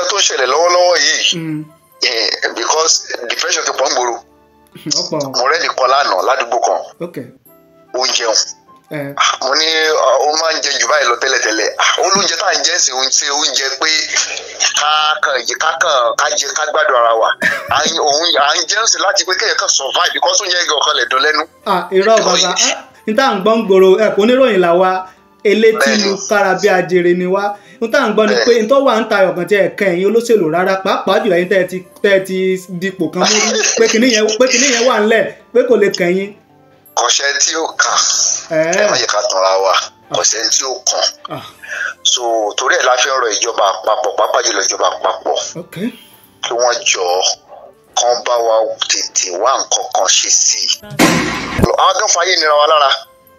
Nǹkan tó ń ṣẹlẹ̀ lọ́wọ́lọ́wọ́ yìí, because depression ti pọ̀ ń gbòòrò. Mo rẹ́ nìkan lánàá ládùúgbò kan, ó ń jẹun. Mo ní ó máa ń jẹ jù báyìí lọ tẹ́lẹ̀tẹ́lẹ̀. Olóúnjẹ tá à ń jẹ sí oúnjẹ oúnjẹ pé ká jẹ ká gbádùn ara wa. À ń jẹun sí láti pé kéèyàn kan survive, because oúnjẹ igi ọ̀kan lè dùn lẹ́nu. Irọ́ bàbá, n tá à ń gbọ́ ń gbòòrò, ẹ̀kọ́ oníròyìn là wa, elétí lu kára bí ajere ni wá. N tá à ń gbọ́ ni pé n tó wà ń ta ọ̀gàn tí ẹ̀ka ẹ̀yìn olóṣèlú rárá, pàápàá jùlọ ẹ̀yin tẹ́ ẹ ti dipò kan mú, pé kìnìún yẹn wà ńlẹ̀ pé kò lè kẹ̀yìn. Kọ̀ṣẹ́ tí ó kàn, ẹ má yẹ ká tanra wa, kọ̀ṣẹ́ tí ó kàn. So torí ẹ̀ la fi ń rọ ìjọba àpapọ̀, pàápàá jùlọ ìjọba àpapọ̀, kí wọ́n jọ kán bá wa tètè wá nǹkan kan ṣe sí i. Àwọn gan fàyè nira wa lára.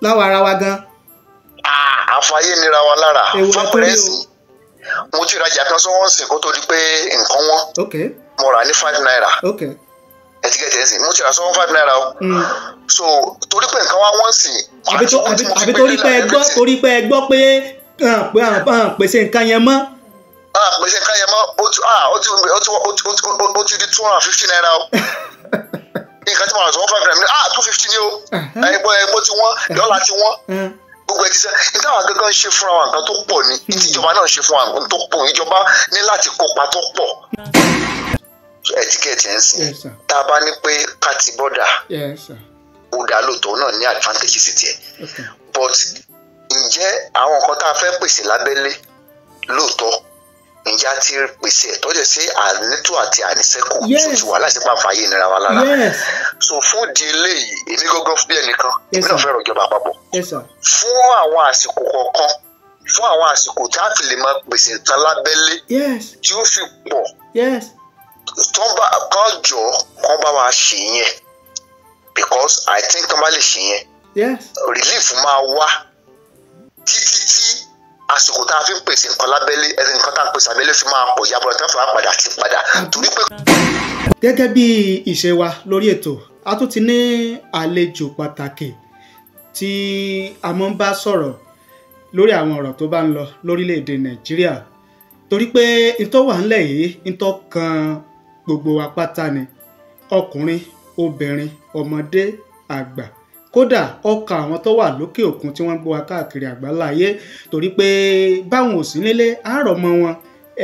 Láwa ara wa gan. Àfàyè nira wa lára. Fàpẹ́rẹ́sì mo ti rajà kan sọ́wọ́n sìn kó tó di pé nǹkan wọ́n. Mo rà ní 5 naira. Ẹtikẹ́tì ẹ̀sìn mo ti rà sọ́wọ́n 5 naira o. So torí pé nǹkan wá wọ́n sì. Àbí torí pé ẹ gbọ́ pé pèsè nǹkan yẹn mọ́. Pèsè nǹkan yẹn mọ́, ó ti di 250 naira o. Nǹkan tí mo rà sọ́wọ́n 5 naira, 250 ni o. Ẹ̀gbọ́n ti wọ́n, dọ́là ti wọ́n. Gbogbo ẹ ti sẹ́, níta àwọn gangan ṣe fúnra wa nǹkan tó pọ̀ ni, ìjọba náà ṣe fún wa nǹkan tó pọ̀, ìjọba ní láti kópa tó pọ̀. Ẹtíkẹ́ẹ̀tì ẹ̀ ń sìn, tá a bá ní pé ká ti bọ́dà, ó dá lóòótọ́ náà ní advantage sí tiẹ̀, but ǹjẹ́ àwọn nǹkan tá a fẹ́ pèsè lábẹ́lé lóòótọ́, ǹjẹ́ a ti pèsè ẹ̀ tọ́jú sí ànító àti àníṣẹ́kù tó ti wà láti pàǹfà yìí nira wa lára. So fún di eléyìí, èmi gángan bí ẹnìkan, èmi náà fẹ́ rọ ìjọba àpapọ̀ fún àwọn àsìkò kọ̀ọ̀kan, fún àwọn àsìkò tí a fi lè máa pèsè nǹkan lábẹ́lé tí ó fi pọ̀, kán jọ kán bá wa ṣe yẹn, because I think kán bá lè ṣe yẹn, relief máa wá títí tí àsìkò tá a fi ń pèsè nǹkan lábẹ́lé, ẹni nǹkan tá a ń pèsè abẹ́lé fi máa pọ̀ yabọ̀ tá a fi máa padà ti padà torí pé. Gẹ́gẹ́ bí ìṣe wa lórí ètò, a tún ti ní àlejò pàtàkì tí a máa ń bá sọ̀rọ̀ lórí àwọn ọ̀rọ̀ tó bá ń lọ lórílẹ̀‐èdè Nàìjíríà, torí pé ntọ́ wà ńlẹ̀ yìí ntọ́ kan gbogbo wa pátá ni, ọkùnrin, obìnrin, ọmọdé, àgbà, kódà ọkàn àwọn tó wà lókè òkun tí wọ́n ń gbọ́ wa káàkiri àgbáláyé, torí pé báwọn ò sí nílé àárọ̀ mọ́ wọn,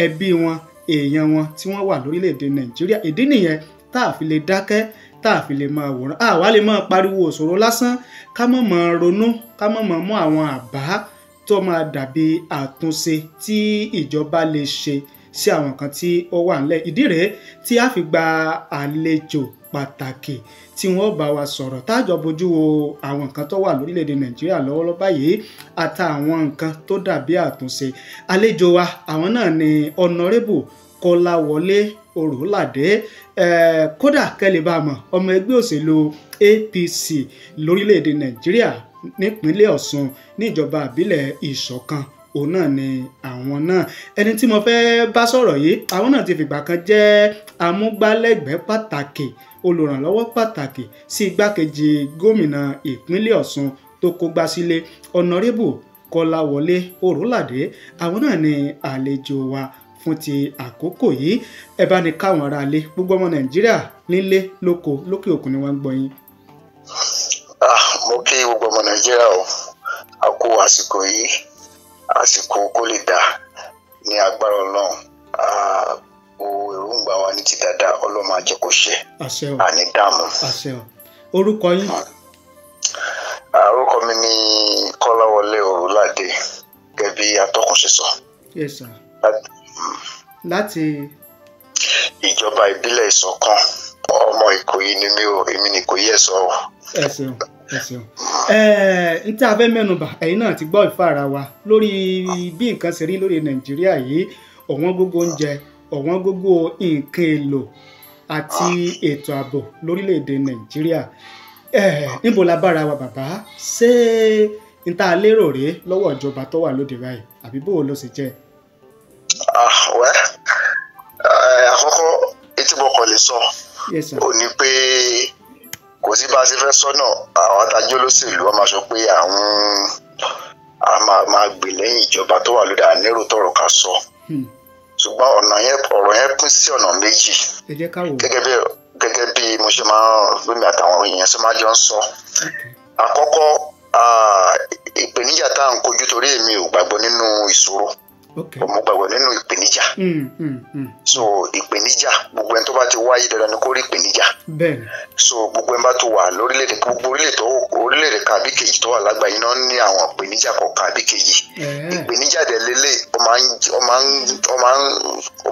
ẹbí wọn, èèyàn wọn tí wọ́n wà lórílẹ̀‐èdè Nàìjíríà. Ìdí nìyẹn tá a fi lè dákẹ́, tá a fi lè máa wòran, àwa lè máa pariwo òṣòro lásán, ká má máa ronú, ká má máa mú àwọn àbá tó máa dàbí àtúnṣe tí ìjọba lè ṣe sí àwọn kan tí ó wà ńlẹ̀. Ìdí rèé tí a fi gba àlejò pàtàkì tí wọ́n bá wa sọ̀rọ̀, tájọ bójú wo àwọn nǹkan tó wà lórílẹ̀‐èdè Nàìjíríà lọ́wọ́lọ́wọ́ báyìí àtàwọn nǹkan tó dàbí àtúnṣe. Àlejò wa àwọn náà ni Ọ̀nàrẹ́bù Kọ́láwọlé Òróládé, kódà kẹ́lẹ́ bá mọ̀, ọmọ ẹgbẹ́ òṣèlú APC lórílẹ̀‐èdè Nàìjíríà nípínlẹ̀ Ọ̀ṣun níjọba àbílẹ̀ Ìṣọ̀kan, òun náà ni àwọn náà. Ẹni tí mo fẹ́ bá sọ̀rọ̀ yìí, àwọn náà ti fìgbà kan jẹ́ amúgbálẹ́gbẹ̀ẹ́ pàtàkì, olùrànlọ́wọ́ pàtàkì sí igbákejì gómìnà ìpínlẹ̀ Ọ̀ṣun tó kógbá sílé, Ọ̀nàrẹ́bù Kọ́láwọlé Òróládé. Àwọn náà ni àlejò wa fún ti àkókò yìí. Ẹ bá ní káwọn ará ilé, gbogbo ọmọ Nàìjíríà nílé lóko lókè òkun ni wọ́n ń gbọ́ yín. Mo kí gbogbo ọmọ Nàìjíríà o, a kú àsìkò yìí, àsìkò kó lè dà ní agbára Ọlọ́run. O èròǹgbà wa ní ti dáadáa, Ọlọ́run máa jẹ́ kó ṣe, àní dààmú. Orúkọ yín? Orúkọ mi ni Kọ́láwọlé Òróládé, gẹ́gẹ́ bí atọ́kùn ṣe sọ. Yes sir. Láti ìjọba ìbílẹ̀ Ìṣọ̀kan, ọmọ Ìkòyí ni mí o, èmi ni Ìkòyí ẹ̀sọ́ o. Ẹ ṣeun, ẹ ṣeun. N tí a fẹ́ mẹ́nubà, ẹ̀yin náà ti gbọ́ ìfara wa lórí bí nǹkan ṣe rí lórí Nàìjíríà yìí, ọ̀wọ́n gógó oúnjẹ, ọ̀wọ́n gógó nǹkan èlò àti ètò ààbò lórílẹ̀‐èdè Nàìjíríà. Níbo la bára wa bàbá? Ṣé n tá a lérò rèé lọ́wọ́ ìjọba tó wà lóde báyìí, àbí bó ló ṣe jẹ́? Àkọ́kọ́ etí mo kàn lè sọ ò ní pé kò sí bá a ṣe fẹ́ sọ́nà, àwọn adájọ́ olóṣèlú wọn máa sọ pé àwọn a máa gbè lẹ́yìn ìjọba tó wà lóde, àníró tọrọ ká sọ. Ṣùgbọ́n ọ̀nà yẹn, ọ̀rọ̀ yẹn pín sí ọ̀nà méjì. Ẹ jẹ́ ká wò. Gẹ́gẹ́ bí mo ṣe máa ń bí mi àtàwọn èèyàn ṣe máa jọ ń sọ. Àkọ́kọ́, ìpèníjà tá à ń kojú, torí èmi ò gbàgbọ́ nínú ìṣòro, mo gbàgbọ́ nínú ìpèníjà. So ìpèníjà, gbogbo ẹni tó bá ti wáyé, dandan ni kó rí ìpèníjà. So gbogbo ẹni bá tó wà lórílẹ̀-èdè, gbogbo orílẹ̀ tó orílẹ̀-èdè kan àbí kejì tó wà lágbàáyé náà ní àwọn ìpèníjà kọ̀ọ̀kan àbí kejì. Ìpèníjà dẹ̀ lélẹ̀, ó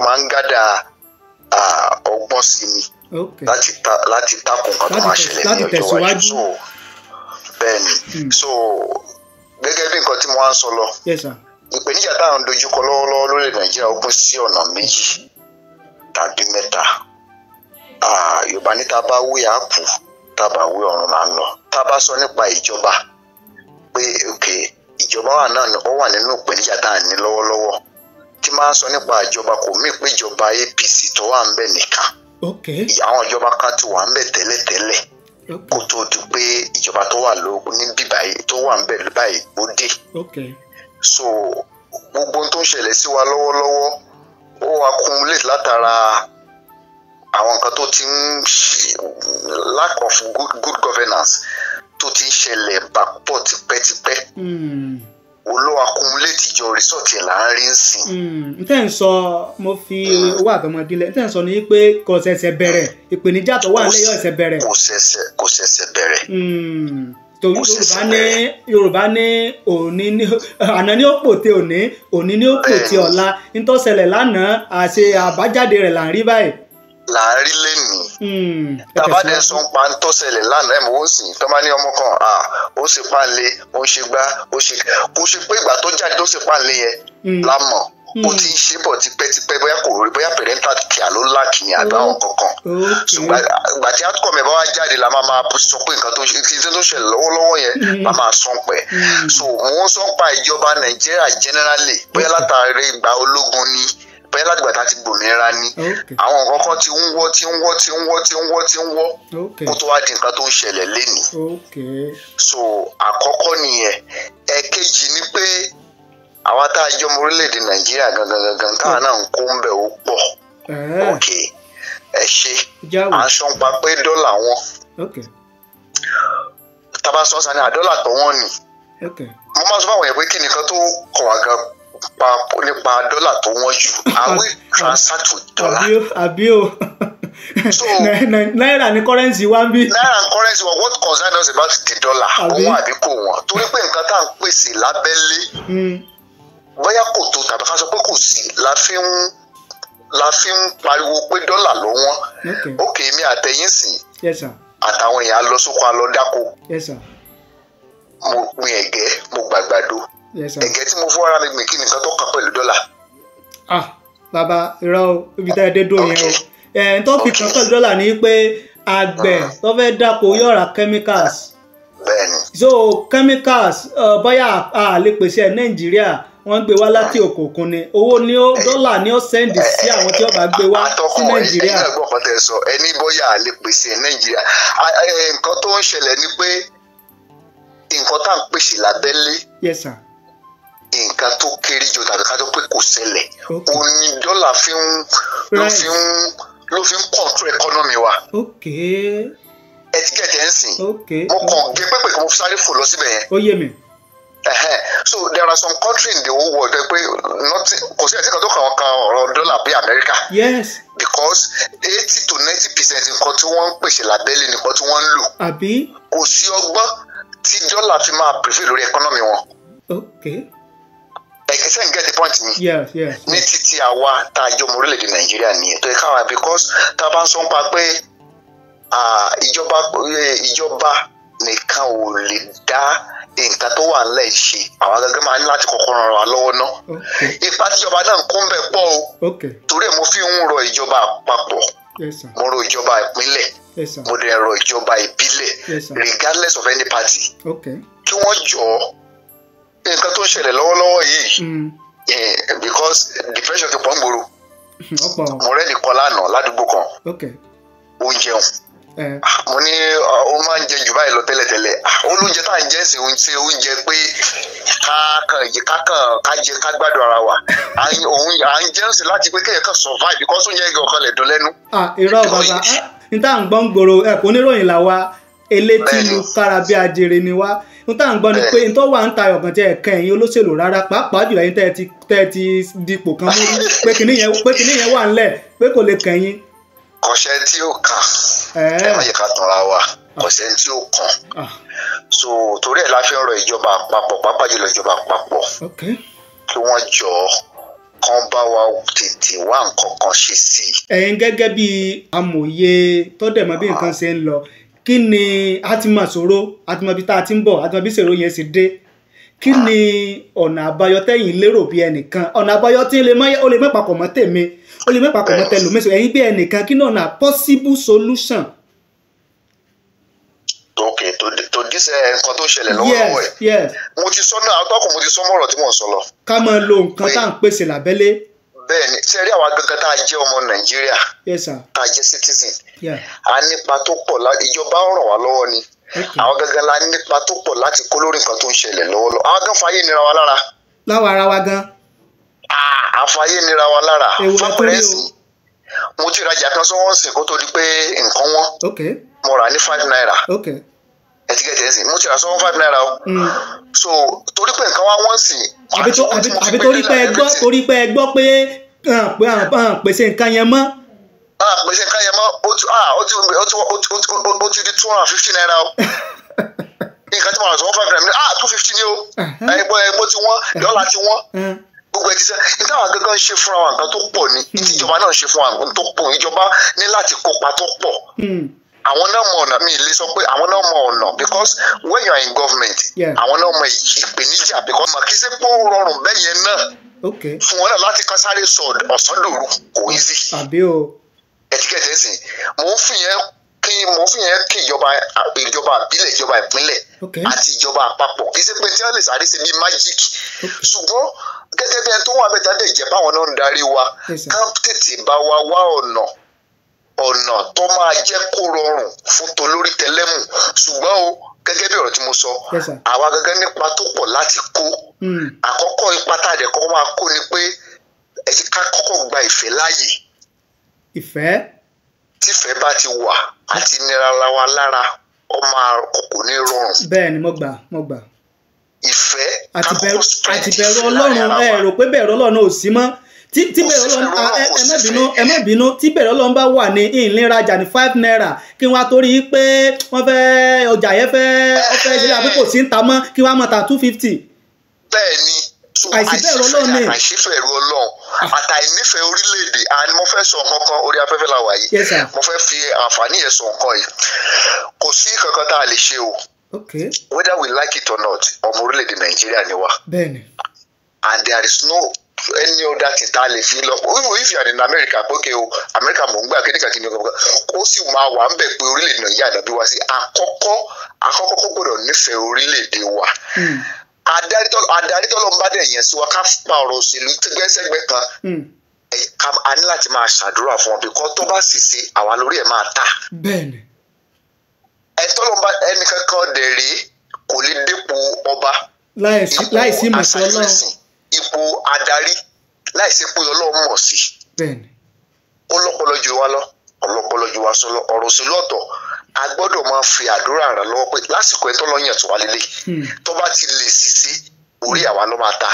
máa ń gádà ọgbọ́n sí ni láti takùn nǹkan tó máa ṣẹlẹ̀ ní ọjọ́ iwájú. So bẹ́ẹ̀ ni. So gẹ́gẹ́ bí nǹkan tí mo wá ń sọ lọ, ìpèníjà tá à ń dojúkọ lọ́wọ́lọ́wọ́ lórílẹ̀ Nàìjíríà, ó pín sí ọ̀nà méjì tàbí mẹ́ta. Yorùbá ní tá a bá wí àákú, tá a bá wí ọ̀run là ń lọ. Tá a bá sọ nípa ìjọba pé ok, ìjọba wà náà, ó wà nínú ìpèníjà tá à ń ní lọ́wọ́lọ́wọ́. Tí máa ń sọ nípa ìjọba, kò mí pé ìjọba APC tó wà ń bẹ̀ nìkan. Àwọn ìjọba kan ti wà ń bẹ̀ tẹ́lẹ̀tẹ́lẹ̀ kó tó di pé ìjọba tó wà níbí báyìí, tó wà ń bẹ̀ báyìí, ó dé. So gbogbo ohun tó ń ṣẹlẹ̀ sí wa lọ́wọ́lọ́wọ́, ó accumulate látara àwọn nǹkan tó ti ń lack of good governance tó ti ń ṣẹlẹ̀ bá pọ̀ tipẹ́tipẹ́. Olóò accumulate jọ, result ẹ̀ là ń rí ń sìn. N tẹ́ ń sọ, mo fi owó àtọmọdílẹ̀, n tẹ́ ń sọ ni pé kò ṣẹ̀ṣẹ̀ bẹ̀rẹ̀, ìpèníjà tó wà nílẹ̀ yóò ṣẹ̀ṣẹ̀ bẹ̀rẹ̀. Kò ṣẹ̀ṣẹ̀ bẹ̀rẹ̀. Torí Yorùbá ní, Yorùbá ní òní ní àná ní ó pòte òní, òní ní ó pòte ọ̀la. Nítòsẹlẹ̀ lánàá àṣe àbájáde rẹ̀ là ń rí báyìí. Là ń rí lénìí. Tàbádẹ sọ ń pa ntọ́sẹ̀lẹ̀ lánàá ẹ̀ mọ̀ ó sì tọ́ bá ní ọmọ kan, ó ṣe páńlé, ó ṣe gbá, ó ṣe kó ṣe pé ìgbà tó jáde tó ṣe páńlé yẹn lámọ̀ ó ti ń ṣe bọ̀ tipẹ́tipẹ́, bóyá kò rí, bóyá parental care ló lack ní àbáwọn kankan. Ṣùgbọ́n ìgbà tí outcome ẹ̀ bá wá jáde la máa máa sọ pé nǹkan tó ń ṣẹlẹ̀ lọ́wọ́lọ́wọ́ yẹn la máa sọ pẹ́. So mo ń sọ pa ìjọba Nàìjíríà generally, bóyá látàrí ìgbà ológun ni, bóyá láti ìgbà tá a ti gbòmìnira ni, àwọn nǹkan kan ti ń wọ́, ti ń wọ́, ti ń wọ́, ti ń wọ́, ti ń wọ́, kó tó wá di nǹkan tó ń ṣẹlẹ̀ lénìí. So àkọ́kọ́ nìyẹn. Ẹ̀kejì ni pé àwa tá a jọ ọmọ orílẹ̀-èdè Nàìjíríà gangan gangan, táwa náà ń kó ń bẹ̀, ó pọ̀. Ok, ẹ ṣe à ń sọ pa pé dọ́là wọn, tábà sọ sani àdọ́là tó wọ́n ni, mo máa sọ fún àwọn yẹn pé kí nìkan tó kọ̀ wá gan pa nípa dọ́là tó wọ́n jù? Are we transact with dollar? Àbí o, so náírà ní currency wa ń bí. Náírà ní currency wa. What concern us about the dollar, òun àbí kò wọ́n? Torí pé nǹkan tá à ń pèsè lábẹ́lé, bóyá kò tó tàbí ká sọ pé kò sí, la fi ń pariwo pé dọ́là ló wọ́n. Ok, mi àtẹ̀yìn sí àtàwọn èèyàn lọ sóko, a lọ dáko. Mo gbin ẹ̀gẹ́, mo gbàgbàdo. Ẹ̀gẹ́ tí mo fún ara mi gbìn, kí nìkan tó kàn pẹ̀lú dọ́là? Ah, bàbá, irọ́ o, ibi tá ẹ dé dùn yẹn o. Ẹ̀ ń tó fi kàn pẹ̀lú dọ́là ni pé àgbẹ̀ tó fẹ́ dáko yóò ra chemicals. So chemicals, bóyá a lè pèsè ẹ̀ Nàìjíríà, wọ́n gbé wá láti òkè òkun ni, owó ní ó, dọ́là ní ó send sí àwọn tí ó bá gbé wá sí Nàìjíríà. Ẹ̀yin náà gbọ́ kan tẹ̀ sọ, ẹni bóyá a lè pèsè ẹ̀ Nàìjíríà. Nǹkan tó ń ṣẹlẹ̀ ni pé nǹkan tá à ń pèsè lábẹ́lé, yes sir nǹkan tó kéré jù tàbí ká tó pé kò ṣẹlẹ̀, òun ni dọ́là fi ń ló fi ń ló fi ń control economy wa. Ẹ ti gẹ̀ẹ́tẹ̀ ń sìn. Mo kàn gé pépè kí mo sáré fò lọ síbẹ̀ yẹn. Ó yé mi. So there are some countries in the whole world pé nothing, kò sí ẹ̀sìn kan tó kàn wọ́n kan ọ̀rọ̀ dọ́là bí America. Because 80 to 90% nǹkan tí wọ́n ń pèsè lábẹ́lé, nǹkan tí wọ́n ń lò. Àbí. Kò sí ọgbọ́n tí dọ́là fi máa prevail lórí economy wọn. Ẹ ṣe ń get the point mi? Yes. Ní títí àwa tá a jọ ọmọ orílẹ̀-èdè Nàìjíríà nìyẹn tó yẹ káwa, because tá a bá ń sọ nípa pé ìjọba nìkan ò lè dá nǹkan tó wà nílẹ̀ ṣe, àwa gẹ́gẹ́ máa ní láti kọ́kọ́ ràn wá lọ́wọ́ ná. Ipa tíjọba náà ń kó ń bẹ̀ pọ̀ o. Torí ẹ̀ mo fi ń rọ ìjọba àpapọ̀, mo rọ ìjọba ìpínlẹ̀, mo dẹ̀ rọ ìjọba ìbílẹ̀, regardless of any party, kí wọ́n jọ̀ọ́, nǹkan tó ń ṣẹlẹ̀ lọ́wọ́lọ́wọ́ yìí, because depression ti pọ̀ ń gbòòrò. Mo rẹ́ nìkan lánàá ládùúgbò kan, ó ń jẹun. Mo ní ó máa ń jẹ jù báyìí lọ tẹ́lẹ̀tẹ́lẹ̀. Olóúnjẹ tá à ń jẹ sí oúnjẹ pé ká jẹ ká gbádùn ara wa. À ń jẹun sí láti pé kéèyàn kan survive because oúnjẹ yẹn kan lè dùn lẹ́nu. Irọ́ bàbá n tá à ń gbọ́ ń gbòòrò ẹ̀kọ́ oníròyìn làwa elétí lu kára bí ajere ni wá. N tá à ń gbọ́ ni pé n tó wà ń ta ọ̀gàn tí ẹ̀ka ẹ̀yin olóṣèlú rárá, pàápàá jùlọ ẹ̀yin tẹ́ ẹ ti dipò kan mú pé kìnìún yẹn wà ńlẹ̀ pé kò lè kàn yín. Kọ̀ṣẹ́ tí ó kàn, ẹ má yẹ ká tanra wa, kọ̀ṣẹ́ tí ó kàn. So torí ẹ̀ la fi ń rọ ìjọba àpapọ̀, pàápàá jùlọ ìjọba àpapọ̀, kí wọ́n jọ kán bá wa tètè wá nǹkan kan ṣe sí i. Ẹ̀yin gẹ́gẹ́ bí amòye tó dẹ̀ mọ̀ bí nǹkan ṣe ń lọ, kí ni a ti mọ̀ ṣòro, a ti mọ̀ bí tá a ti ń bọ̀, a ti mọ̀ bí ṣòro yẹn ṣe dé, kí ni ọ̀nà àbáyọ tẹ́yìn lérò bí ẹnìkan? Ọ̀nà àbáyọ tí ó lè má papọ̀ mọ́ tèmi, ó lè má papọ̀ mọ́ tẹlòmíì, ẹ̀yin bí ẹnìkan, kí ni ọ̀nà possible solution? Ok, to this nǹkan tó ṣẹlẹ̀ lọ́wọ́lọ́wọ́ ẹ̀. Mo ti sọ náà, atọ́kùn, mo ti sọ mọ́rọ̀ tí mò ń sọ lọ. Ká máa lo nǹkan tá à ń pèsè lábẹ́lé. Bẹ́ẹ̀ni, ṣe rí àwa gangan tá a jẹ́ ọmọ Nàìjíríà, tá a jẹ́ citizen, a nípa tó pọ̀, ìjọba ń ràn wá lọ́wọ́ ni. Àwọn gangan la nípa tó pọ̀ láti kó lórí nǹkan tó ń ṣẹlẹ̀ lọ́wọ́lọ́wọ́. Àwọn gan fàyè nira wa lára. Láwa ara wa gan. Àfàyè nira wa lára. Fàpẹrẹsì, mo ti rajà kan sọ́wọ́n sìn kó tó di pé nǹkan wọ́n. Mo rà ní 5 naira. Ẹtikẹ́tì ẹ̀sìn mo ti rà sọ́wọ́n 5 naira o. So torí pé nǹkan wá wọ́n sìn. Àbí torí pé ẹ gbọ́ pé pèsè nǹkan yẹn mọ́. Pèsè nǹkan yẹn mọ́, ó ti di 250 naira o. Nǹkan tí mo rà sọ́wọ́n 5 naira, 250 ni o. Ẹ̀gbọ́n ti wọ́n, dọ́là ti wọ́n. Gbogbo ẹ ti sẹ́, níta àwọn gangan ṣe fúnra wa nǹkan tó pọ̀ ni, tí ìjọba náà ṣe fún wa nǹkan tó pọ̀, ìjọba ní láti kópa tó pọ̀. Àwọn náà mọ ọ̀nà, mi lè sọ pé àwọn náà mọ ọ̀nà because when you are in government, àwọn náà mọ ìpèníjà because kì í ṣe pé ó rọrùn bẹ́ẹ̀ yẹn náà fún wọn náà láti kan sáré sọ ọ̀sán dòru, kò easy. Ẹtikẹ́tì ẹ̀sìn, mò ń fi yẹn kí ìjọba ìbílẹ̀, ìjọba ìpínlẹ̀ àti ìjọba àpapọ̀, kì í ṣe pé tí wọ́n lè sáré ṣe bí magic, ṣùgbọ́n gẹ́gẹ́ bí ẹni tó wà bẹ́ẹ̀ tá dẹ̀ jẹ́ báwọn náà ń darí wa, ká tètè bá wa wá ọ̀nà tó máa jẹ́ kó rọrùn fún tolórí tẹlẹ́mù. Ṣùgbọ́n o, gẹ́gẹ́ bí ọ̀rọ̀ tí mo sọ, àwa gẹ́gẹ́ nípa tó pọ̀ láti kó. Àkọ́kọ́ ipa tá a dẹ̀ kọ́kọ́ máa kó ni pé ẹ jẹ́ ká kọ́kọ́ gba ìfẹ́ láàyè. Ìfẹ́? Tífẹ́ bá ti wà àti nira wa lára, ó máa kò ní rọrùn. Bẹ́ẹ̀ ni, mo gbà. Ìfẹ́, àti bẹ̀rù Ọlọ́run. Ẹ rò pé bẹ̀rù Ọlọ́run ò sí mọ́. Tí bẹ̀rù Ọlọ́run, ẹ má bínú, tí bẹ̀rù Ọlọ́run bá wà ní ìlera ní 5 naira, kí wọ́n á torí pé wọ́n fẹ́ ọjà yẹn fẹ́ ṣe àbí kò sí ń ta mọ́, kí wọ́n á máa ta 250. Bẹ́ẹ̀ ni, àìsíbẹ̀rù Ọlọ́run ni, àìsífẹ̀rù Ọlọ́run àtàìnífẹ̀ẹ́ orílẹ̀-èdè. And mo fẹ́ sọ nǹkan kan orí afẹ́fẹ́ la wà yìí, mo fẹ́ fi àǹfààní yẹn sọ nǹkan yìí. Kò sí kankan tá a lè ṣe o, whether we like it or not, ọmọ orílẹ̀-èdè Nàìjíríà ni wá. Bẹ́ẹ̀ni. And there is no any other thing tá a lè fi lọ. Even if you are in America, okay o, America mò ń gbà kíníkà kíníkà ó sì máa wà ń bẹ̀ pé orílẹ̀-èdè Nàìjíríà náà bí wá sí. Àkọ́kọ́ kó gbọ́dọ̀ nífẹ̀ẹ́ orílẹ̀-èdè wa. Adarí tọ́lọ́ ń bá dẹ̀ yẹn sí wa, ká pa ọ̀rọ̀ òṣèlú gbẹ́sẹ̀gbẹ́ kan, a ní láti máa ṣàdúrà fún wọn because tó bá sì ṣe àwa lórí ẹ̀ máa ta. Bẹ́ẹ̀ni. Tọ́lọ́ ń bá ẹnì kankan dẹ̀ rí kò lè dépò ọba, láìsí ìmọ̀ sí Ọlọ́run, ipò adarí láìsí pé Ọlọ́run mọ̀ sí. Bẹ́ẹ̀ni. Ó lọ́pọlọ ju wa lọ, ọlọ́pọlọ ju wa sọ lọ. Ọ̀rọ̀ òṣèlú ọ̀tọ̀, a gbọ́dọ̀ máa fi àdúrà ràn lọ́wọ́ pé lásìkò ẹ̀ tó lọ yàn tó wá lélẹ̀, tó bá ti lè sì sí orí àwa ló máa ta.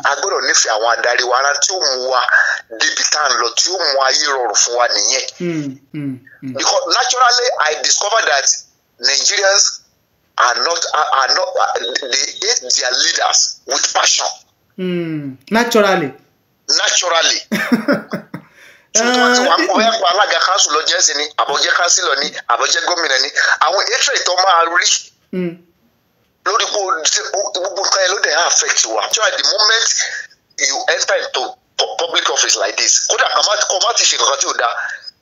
A gbọ́dọ̀ nífẹ̀ẹ́ àwọn adarí wa, ara tí ó mú wa débi tá à ń lọ, tí ó mú ayé rọrùn fún wa nìyẹn. Because naturally I discovered that Nigerians are not they hate their leaders with passion. Naturally. Naturally. So tó wá ti wà kó bóyá kó alága council lọ jẹ́ sí ni, àbọ̀jẹ́ councillor ni, àbọ̀jẹ́ gómìnà ni, àwọn hatred tó máa rí lórí pé gbogbo nǹkan yẹn ló dẹ̀ affect wa. So at the moment you enter into public office like this, kódà kò má ti ṣe kankan tí ò dáa,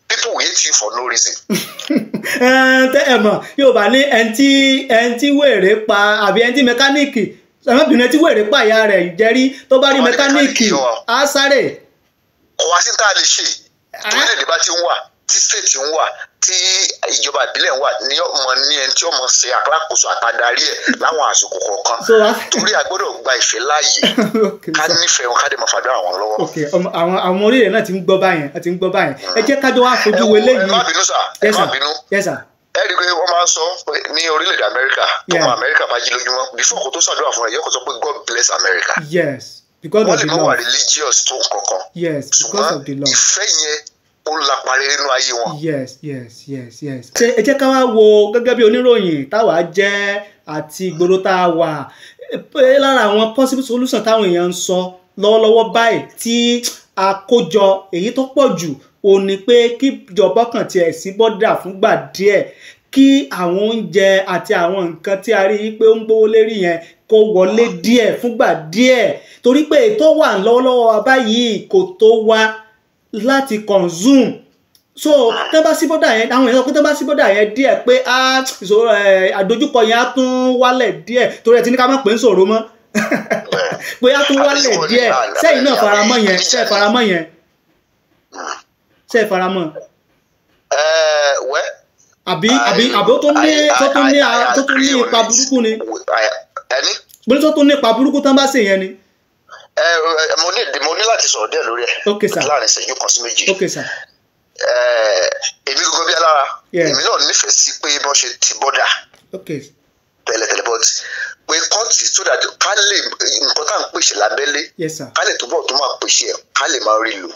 people will hate you for no reason. Tẹ ẹ mọ̀, Yorùbá ní ẹni tí wèrè pa àbí ẹni tí mẹkáníìkì, ẹmọbìnrin tí wèrè pa ìyá rẹ̀ jẹ́rí, tó bá rí mẹkáníìkì á sáré. Kò wá sí tá a lè ṣe, orílẹ̀-èdè bá ti ń wà, tí state ń wà, tí ìjọba ìbílẹ̀ ń wà, ní ọmọ ní ẹni tí ọmọ ṣe àkàkóso àtàdarí ẹ̀ láwọn àsìkò kọ̀ọ̀kan. Torí a gbọ́dọ̀ gba ìfẹ́ láàyè, ká nífẹ̀ẹ́ wọn, ká dẹ̀ máa fàdúrà wọn lọ́wọ́. Àwọn orílẹ̀ náà ti ń gbọ́ báyẹn, ti ń gbọ́ báyẹn. Ẹ jẹ́ kájọ wá fojú wo eléyìí. Ẹ má bínú sà, ẹ má bínú. Ẹ rí i pé wọ́n máa ń sọ ní orílẹ̀-èdè Amẹ́ríkà, ọmọ Amẹ́ríkà bá jí lójúmọ́, before kó tó ṣàdúrà fún ẹ, yóò kó sọ pé God bless America. Yes, because of the love. Wọ́n lè má wà religious tó nǹkankan. Yes, because of the love. Ìfẹ́ yẹn ó lápá rere nínú ayé wọn. Yes, yes, yes, yes. Ṣé ẹ jẹ́ ká wá wo gẹ́gẹ́ bí oníròyìn táwa jẹ́ àti ìgboro tá a wà, lára àwọn possible solution táwọn èèyàn ń sọ lọ́wọ́lọ́wọ́ báyìí tí àkójọ èyí tó pọ̀ jù ò ní pé kí ìjọba kàn tiẹ̀ sí bọ́dà fúngbà díẹ̀, kí àwọn oúnjẹ àti àwọn nǹkan tí a rí pé ó ń gbówó lérí yẹn kó wọlé díẹ̀ fúngbà díẹ̀, torí pé ètò wà lọ́wọ́lọ́wọ́ wa báyìí kò tó wá láti consume. So tẹ́ bá sí bọ́dà yẹn, àwọn èèyàn sọ pé tẹ́ bá sí bọ́dà yẹn díẹ̀ pé ìṣòro àdójúkọ yẹn á tún wálẹ̀ díẹ̀, torí ẹ ti ní ká má pè ń sọ̀rọ̀ mọ́ pé á tún wálẹ̀ díẹ̀. Sẹ́yìn náà faramọ́ yẹn? Sẹ́ẹ̀ faramọ́ yẹn? Sẹ́ẹ̀ faramọ́? Àbí àbí àbí ó tó ní tó tún ní ipa burúkú ni? Mo ní tó tún ní ipa burúkú tán bá ṣe yẹn ni. Mo ní láti sọ̀rọ̀ díẹ̀ lórí ẹ̀ láàrin ìṣẹ́jú kan sí méjì. Èmi gbogbo bí alára, èmi náà nífẹ̀ẹ́ sí pé bọ́n ṣe ti bọ́dà tẹ́lẹ̀tẹ́lẹ̀, but pé kọ́ọ̀tì so that ká lè nǹkan tá à ń pèsè lábẹ́lé, ká lè túbọ̀ tó máa pèsè ẹ̀, ká lè máa rí lò.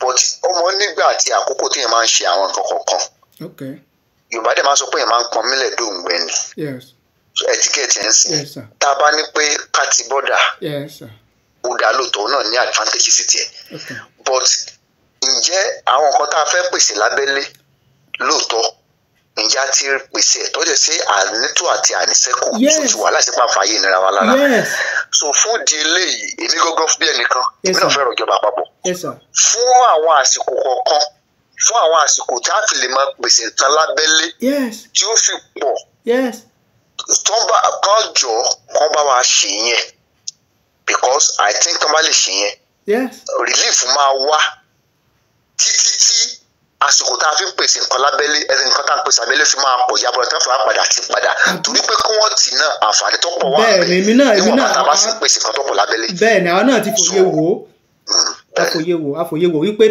But ọmọ nígbà àti àkókò tí yẹn máa ń ṣe àwọn nǹkan kọ̀ọ̀kan, Yorùbá dẹ̀ máa ń sọ pé yẹn máa ń pọn mílẹ̀ dóògbẹ́ ni. Ẹtíkẹ́ẹ̀tì ẹ̀ ń sìn. Tá a bá ní pé ká ti bọ́dà, ó dá lóòótọ́ náà ní advantage sí tiẹ̀, but ǹjẹ́ àwọn nǹkan tá a fẹ́ pèsè lábẹ́lé lóòótọ́, ǹjẹ́ a ti pèsè ẹ̀ tọ́jú sí ànító àti àníṣẹ́kù tó ti wà láti pa àfààyè ìnira wa lára? So fún di eléyìí, èmi gángan bí ẹnìkan, èmi náà fẹ́ràn ìjọba àpapọ̀ fún àwọn àsìkò kọ̀ọ̀kan, fún àwọn àsìkò tí a fi lè máa pèsè nǹkan lábẹ́lé tí ó fi pọ̀, kán jọ kán bá wa ṣe yẹn, because I think tán bá lè ṣe yẹn, relief máa wá títí tí àsìkò tá a fi ń pèsè nǹkan lábẹ́lé, ẹni nǹkan tá a ń pèsè abẹ́lé fi máa pọ̀ yabọ̀rọ̀ tí wọ́n fi máa padà ti padà, torí pé kí wọ́n tì náà àǹfààní tó pọ̀ wà bẹ́ẹ̀ níwọ̀n bàtà bá sì ń pèsè nǹkan tó pọ̀ lábẹ́lé. Bẹ́ẹ̀ ni àwọn náà ti fòye wò ó, àfòye wò wípé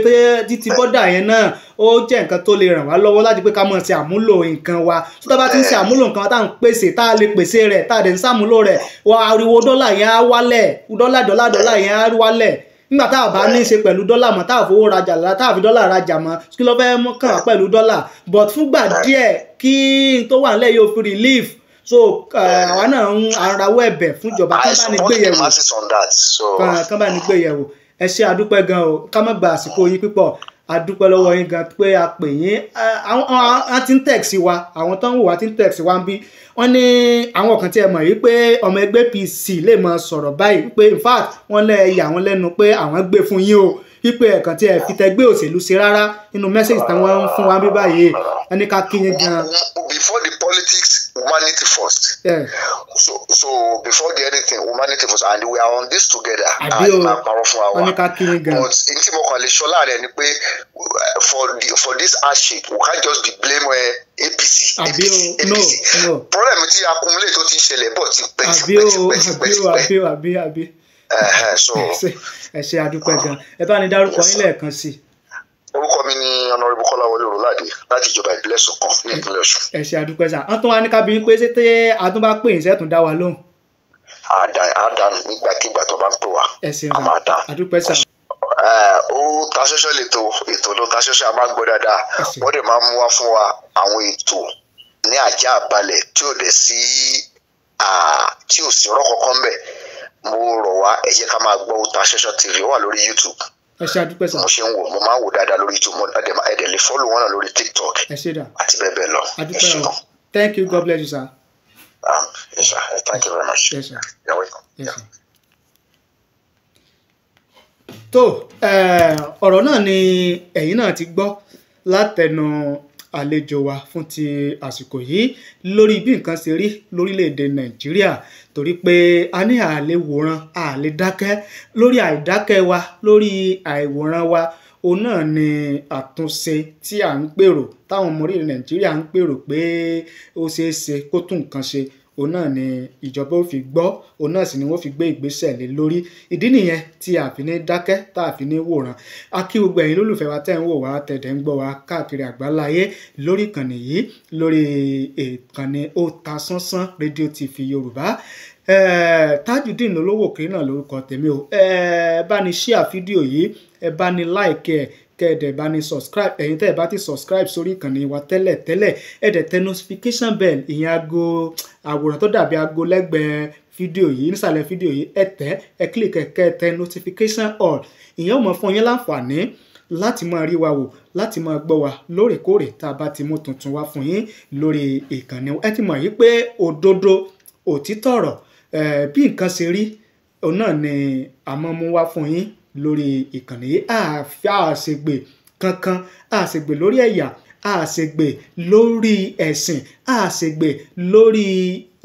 títí bọ́dà yẹn náà ó jẹ́ nǹkan tó lè ràn wá lọ́wọ́ láti pé ká mọ̀ ṣe àmúlò nǹkan wa. Tó tá bá ti ń ṣe àmúlò nǹkan wa tá à ń pèsè, tá a lè pèsè rẹ̀, tá a dẹ̀ ń ṣàmúlò rẹ̀, wà ariwo dọ́là yẹn á wálẹ̀, dọ́là dọ́là dọ́là yẹn á wálẹ̀. Nígbà tá a bá ní í ṣe pẹ̀lú dọ́là mọ́, tá a fowó rajà lára, tá a fi dọ́là rajà mọ́, kí ló fẹ́ mú kàn wá pẹ̀lú dọ́là? But fúngbà díẹ̀ kí n tó wà nílẹ̀ yóò fi relief. So àwa náà ń arawọ́ ẹ̀bẹ̀ fún ìjọba kán bá ní gbé yẹ̀wò, kán bá ní gbé yẹ̀wò. Ẹ ṣé, àdúpẹ́ gan o, ká má gba àsìkò yín pípọ̀. Àdúpẹ́ lọ́wọ́ yín gan pé a pè yín. Àwọn tí ń tẹ̀sí wa, àwọn tó ń wò wá tí ń tẹ̀sí wa ń bí, wọ́n ní àwọn kan tí ẹ mọ̀ yìí pé ọmọ ẹgbẹ́ APC lè máa sọ̀rọ̀ báyìí pé in fact wọ́n lẹ́ yà wọ́n lẹ́nu pé àwọn gbé fún yín o, wípé ẹ̀kan tí ẹ fi tẹgbẹ́ òṣèlú ṣe rárá nínú mẹ́sẹ̀jì táwọn ń fún wa bí báyìí, ẹni ká kí yín gan. Before the politics, humanity first. Yeah. So before the anything, humanity first, and we are on this together. Àbí o, wọ́n ní ká kí yín gan. But n tí mo kàn lè sọ láàrin ni pé for this hardship, we can't just be blame APC. Àbí o, no, no. Problem tí accumulate tó ti ń ṣẹlẹ̀ bọ̀ ti pẹ́ ti pẹ́ ti pẹ́ ti pẹ́ ti pẹ́. Àbí o, àbí o, àbí. Ẹ ṣé, àdúpẹ́ gan. Ẹ bá ní dárúkọ yín lẹ́ẹ̀kan sí i. Orúkọ mi ni Honorable Kọ́láwọlé Òróládé láti ìjọba ìbílẹ̀ Ṣọ̀kan ní ìpínlẹ̀ Ọ̀ṣun. Ẹ ṣé, àdúpẹ́ sà. Wọ́n tún wá ní kábíyín pé ṣé tẹ́ a tún bá pè yín sẹ́tún dá wa lóhùn. Àdánù nígbàkigbà tó bá ń pè wá. Ẹ ṣeun sà, àdúpẹ́ sà. Ó ta ṣọ́ṣọ́ lètò, ètò ló ta ṣọ́ṣọ́, a máa ń gbọ́ dáadáa. Wọ́n dẹ̀ máa ń mú wá fún wa àwọn ètò ní àjà àbalẹ̀ tí ò dẹ̀ sí tí ò sí ọ̀rọ̀ kankan bẹ̀. Mo rọ̀ wá, ẹ jẹ́ ká máa gbọ́ Ó Ta Ṣọ́ṣọ́ TV, ó wà lórí YouTube. Ẹ ṣé, àdúpẹ́ sà. Mo ṣe ń wò, mo máa ń wò dáadáa lórí YouTube, mo ẹ̀dẹ̀ lè follow wọn náà lórí TikTok. Ẹ ṣé dà. Àti bẹ́ẹ̀ bẹ́ẹ̀ lọ. Àdúpẹ́ o. Thank you, God bless you, sir. Yes, sir. Thank you very much. Yes, sir. You're welcome. Yes, sir. Tó ọ̀rọ̀ náà ni ẹ̀yin náà ti gbọ́ látẹnu àlejò wa fún ti àsìkò yìí lórí bí nǹkan ṣe rí lórílẹ̀‐èdè Nàìjíríà, torí pé a ní àlè wòran, àlè dákẹ́ lórí àìdákẹ́ wa, lórí àìwòran wa. Òun náà ni àtúnṣe tí à ń gbèrò, táwọn ọmọ orílẹ̀ Nàìjíríà ń gbèrò pé ó ṣeé ṣe kó tún nǹkan ṣe, òun náà ni ìjọba ó fi gbọ́, òun náà sì ni wọ́n fi gbé ìgbésẹ̀ lé lórí. Ìdí nìyẹn tí a fi ní dákẹ́, tá a fi ní wòran. A kí gbogbo ẹ̀yin lólùfẹ́ wa tẹ́ ń wò wá, tẹ̀dẹ̀ ń gbọ́ wá káàkiri àgbáláyé lórí ìkànnì yìí, lórí ìkànnì Otasansan rédíò TV Yorùbá. Tajudeen Olówókiri náà lórúkọ tèmi o. Bá ní share fídíò yìí, ẹ bá ní like ẹ, kẹ́ẹ̀dẹ̀ bá ní subscribe. Ẹ̀yin tẹ́ ẹ bá ti subscribe sórí ìkànnì wa tẹ́lẹ̀ tẹ́lẹ̀, ẹ dẹ̀ tẹ notification bell, ìyẹn aago àwòrán tó dàbí aago lẹ́gbẹ̀ẹ́ fídíò yìí, nísàlẹ̀ fídíò yìí, ẹ tẹ̀, ẹ click ẹ, kẹ́ ẹ tẹ notification all. Ìyẹn ó mọ̀ fún yín láǹfààní láti máa rí wa wò, láti máa gbọ́ wa lóòrèkóòrè tá a bá ti mú tuntun wá fún yín lórí ìkànnì. Ẹ ti mọ̀ yìí pé òdodo, òtítọ́ ọ̀rọ̀, bí nǹkan ṣe rí, òun náà ni a máa mú wá fún yín lórí ìkànnì yìí. Àṣegbè kankan, àṣegbè lórí ẹ̀yà, àṣegbè lórí ẹ̀sìn, àṣegbè lórí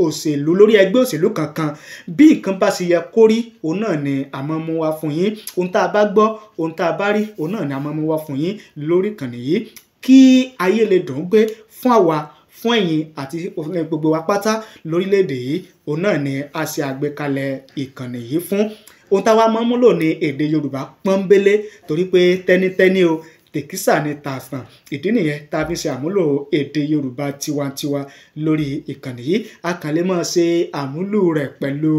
òṣèlú, lórí ẹgbẹ́ òṣèlú kankan. Bí nǹkan bá ṣe yẹ kó rí, òun náà ni a máa mú wá fún yín. Ohun tá a bá gbọ́, ohun tá a bá rí, òun náà ni a máa mú wá fún yín lórí ìkànnì yìí, kí ayé lè dùn gbé fún àwa, fún ẹ̀yin àti gbogbo wa pátá lórílẹ̀‐èdè yìí. Òun náà ni a ṣe àgbékalẹ̀ ìkànnì yìí fún. Ohun táwa máa ń múlò ní èdè Yorùbá pọ́nbélé, torí pé tẹ́nítẹ́ní o, tèkísà ni tààsàn. Ìdí nìyẹn tá a fi ṣe àmúlò èdè Yorùbá tiwantiwa lórí ìkànnì yìí. A kàn lè máa ṣe àmúlò rẹ̀ pẹ̀lú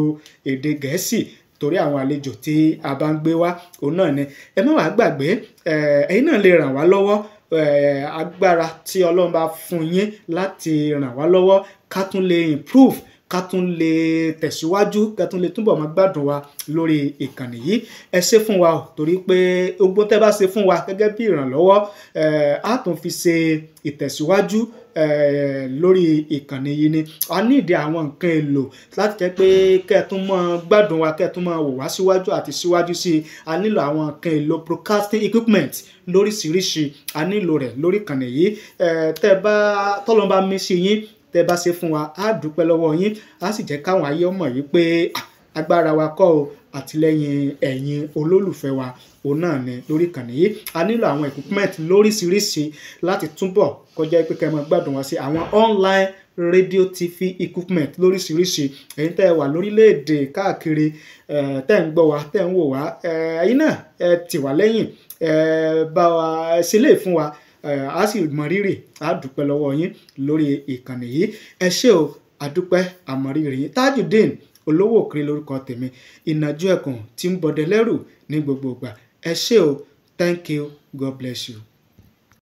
èdè Gẹ̀ẹ́sì torí àwọn àlejò tí a bá ń gbé wá, òun náà ni. Ẹ má wàá gbàgbé, ẹ̀yin náà lè ràn wá lọ́wọ́. Agbára tí Ọlọ́run bá fún yín láti ràn wá lọ́wọ́, ká tún lè improve, ká tún lè tẹ̀síwájú, ká tún lè túbọ̀ máa gbádùn wa lórí ìkànnì yìí. Ẹ ṣe fún wa o, torí pé ogbó tẹ́ bá ṣe fún wa gẹ́gẹ́ bí ìrànlọ́wọ́, á tún fi ṣe ìtẹ̀síwájú lórí ìkànnì yìí ni. A ní ìdí àwọn nǹkan èlò láti jẹ́ pé kẹ́ ẹ tún máa gbádùn wa, kẹ́ ẹ tún máa wò wá síwájú àti síwájú sí i. A nílò àwọn nǹkan èlò broadcasting equipment lóríṣiríṣi, a nílò rẹ̀ lórí ìkànnì yìí. Tẹ́ bá tọ́lọ́n bá mí sí yín, tẹ́ bá ṣe fún wa, á dúpẹ́ lọ́wọ́ yín, á sì jẹ́ káwọn ayé mọ̀ yìí pé agbára wa kọ́ o, àtìlẹ́yìn ẹ̀yin olólùfẹ́ wa òun náà ni lórí ìkànnì yìí. A nílò àwọn equipment lóríṣiríṣi láti túbọ̀ kọjá pé kẹ́ ẹ máa gbádùn wa sí àwọn online radio TV equipment lóríṣiríṣi. Ẹ̀yin tẹ́ ẹ wà lórílẹ̀‐èdè káàkiri, tẹ́ ń gbọ́ wa, tẹ́ ń wò wá, ẹ̀yin náà ẹ tì wá lẹ́yìn, ẹ bá wa ṣe lè fún wa, a sì mọ rírì, a dúpẹ́ lọ́wọ́ yín lórí ìkànnì yìí. Ẹ ṣé o, a dúpẹ́, a mọ rírì yín. Tajudeen Olówókiri lórúkọ tèmi, ìnàjú ẹkùn tí ń bọdẹ lẹ́rù ní gbogbo ìgbà. Ẹ ṣé o, thank you, God bless you.